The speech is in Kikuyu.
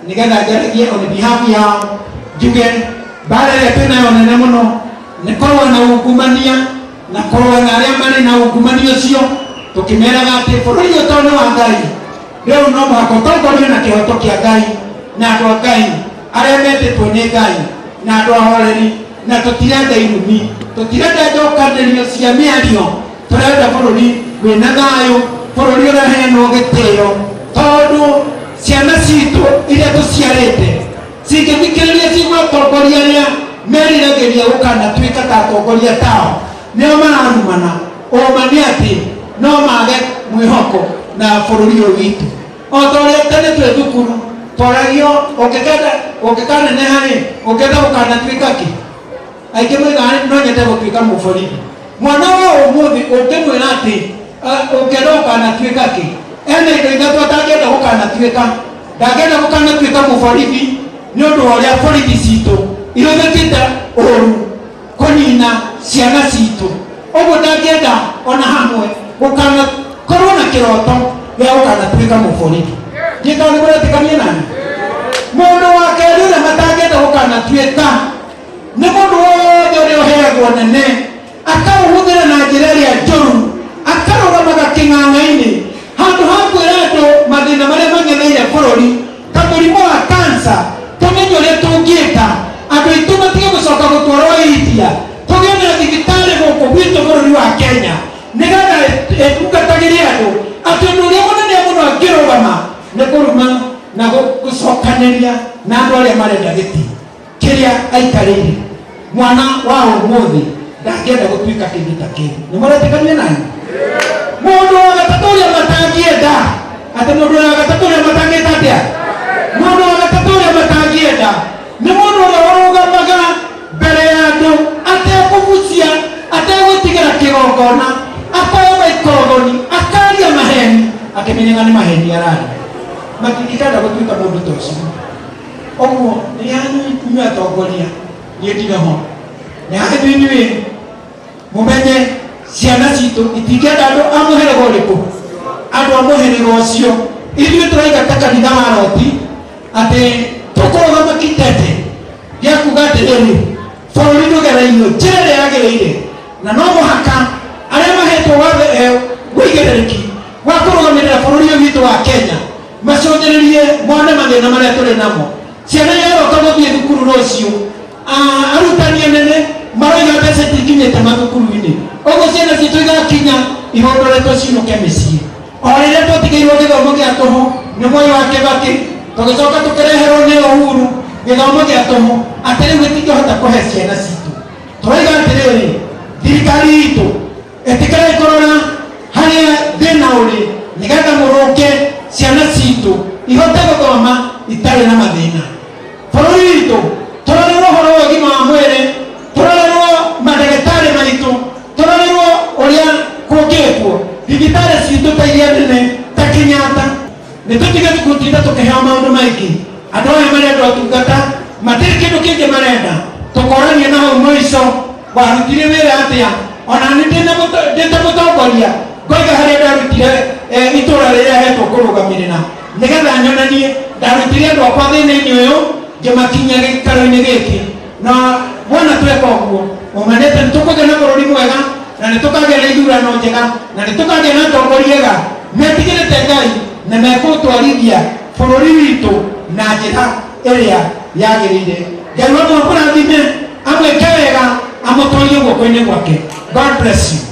Nigetha njaragie on behalf yao, njuge mbara ĩrĩa twĩnayo nene mũno nĩ kũrũa na ungumania na kũrũa na arĩa marĩ na ungumania ũcio, tũkĩmeraga atĩ bũrũri ũyũ to nĩ wa Ngai, rĩu no mũhaka ũtongorio na kĩhoto kĩa Ngai na andũ a Ngai arĩa metĩtwo nĩ Ngai na andũ ahoreri. Na tũtirenda irumi, tũtirenda njokanĩrio cia mĩario, tũrenda bũrũri wĩna thayũ, bũrũri ũraheanwo gĩtĩo, tondũ ciana citũ iria tũciarĩte cingĩthikĩrĩria cigua atongoria arĩa meriragĩria gũkanatuĩka ta atongoria tao nĩo mararumana, ũma nĩ atĩ no mage mwĩhoko na bũrũri ũyũ witũ. O ta ũrĩa tene twĩ thukuru twaragio, ũngĩkenda ũngĩkaneneha rĩ, ũngĩenda gũkanatuĩka kĩ? Aingĩ moigaga, "No nyende gũtuĩka mũborithi." Mwana wa ũmũthĩ ũngĩmwĩra atĩ ũngĩenda gũkanatuĩka kĩ, ena indo ithatũ atangĩenda gũkanatuĩka. Ndangĩenda gũkanatuĩka mũborithi nĩ ũndũ wa ũrĩa borithi citũ ihũthĩkĩte ũru kũnina ciana citũ. Ũguo ndangĩenda ona hamwe gũkanakorwo na kĩroto gĩa gũkanatuĩka mũborithi. Ndiĩkaga nĩ mũretĩkania nani. Mũndũ wa kerĩ ũrĩa matangĩenda gũkanatuĩka nĩ mũndũ wothe ũrĩa ũheagwo nene akaũhũthĩra na njĩra ĩrĩa njũru, akarũgamaga kĩng'ang'a-inĩ handũ ha kwĩra andũ mathĩna marĩa mang'etheire bũrũri ta mũrimũ wa kansa, tũmenye ũrĩa tũngĩka andũ aitũ matige gũcoka gũtwarwo India, tũgĩe na thibitarĩ gũkũ gwitũ bũrũri wa Kenya nĩgetha ĩtungatagĩre andũ. Atĩ ũndũ ũrĩa mũnene mũno angĩrũgama nĩ kũruma na gũcokanĩria na andũ arĩa marenda gĩtĩ kĩrĩa aikarĩire. Mwana wa ũmũthĩ ndangĩenda gũtuĩka kĩndũ ta kĩu. Nĩ mũretĩkania nani? Mũndũ wa gatatũ ũrĩa matangĩenda, atĩ mũndũ wa gatatũ ũrĩa matangĩenda atĩa? Mũndũ wa gatatũ ũrĩa matangĩenda nĩ mũndũ ũrĩa ũrũgamaga mbere ya andũ atekũbucia, ategwĩtigĩra kĩgongona, akoya maikorogoni akaria maheni akĩmenyaga nĩ maheni araria. Matingĩkenda gũtuĩka mũndũ ta ũcio. Ũguo nĩ yanyu inyuĩ atongoria, niĩ ndirĩ ho, nĩ yanyu inyuĩ mũmenye ciana citũ itingĩenda andũ a mũhĩrĩga ũrĩkũ, andũ a mũhĩrĩga ũcio. Ithuĩ tũraiga ta kanitha wa Roti atĩ tũkũrũgama kitete gĩa kuga atĩrĩrĩ, bũrũri ndũgereirio njĩra ĩrĩa yagĩrĩire, na no mũhaka arĩa mahetwo wathe wĩigĩrĩrĩki wa kũrũgamĩrĩra bũrũri ũyũ witũ wa Kenya macũthĩrĩrie mone mathĩna marĩa tũrĩ namo. Ciana iroka gũthiĩ thukuru rũciũ, arutani anene maroiga mbeca itikinyĩte mathukuru-inĩ. Ũguo ciana citũ igakinya ihũndũrĩtwo ciinũke mĩciĩ. O rĩrĩa twatigĩirwo gĩthomo gĩa tũhũ nĩ Mwai wa Kĩbakĩ, tũgĩcoka tũkĩreherwo nĩ Uhuru gĩthomo gĩa tũhũ atĩ rĩu gĩtingĩhota kũhe ciana citũ. Tũroiga atĩrĩrĩ, thirikari itũ, ĩtĩkĩrai kũrora harĩa thĩna ũrĩ nĩgetha mũrũnge ciana citũ ihote gũthoma itarĩ na mathĩna. Bũrũri witũ, tũrorerwo ũhoro wa ũgima wa mwĩrĩ, tũrorerwo mandagĩtarĩ maitũ, tũrorerwo ũrĩa kũngĩkwo thibitarĩ citũ ta iria nene ta Kenyatta. Nĩ tũtige gũtinda tũkĩheo maũndũ maingĩ. Andũ aya marenda ũtungata, matirĩ kĩndũ kĩngĩ marenda. Tũkorania na hau mũico warutire wĩra atĩa. Ona nĩ ndĩ ta mũtongoria ngoiga harĩa ndarutire itũra rĩrĩa hetwo kũrũgamĩrĩra, nĩgetha nyonanie ndarutire andũ akwa thĩna-inĩ ũyũ ngĩmakinyia gĩikaro-inĩ gĩkĩ. Na wona tweka ũguo, ũmanĩte nĩ tũkũgĩa na bũrũri mwega, na nĩ tũkagĩa na ithurano njega, na nĩ tũkagĩa na atongoria ega metigĩrĩte Ngai na mekũtwarithia bũrũri witũ na njĩra ĩrĩa yagĩrĩire. Ngai wa amũrathime, amwĩke wega, amũtoorie guoko-inĩ gwake. God bless you.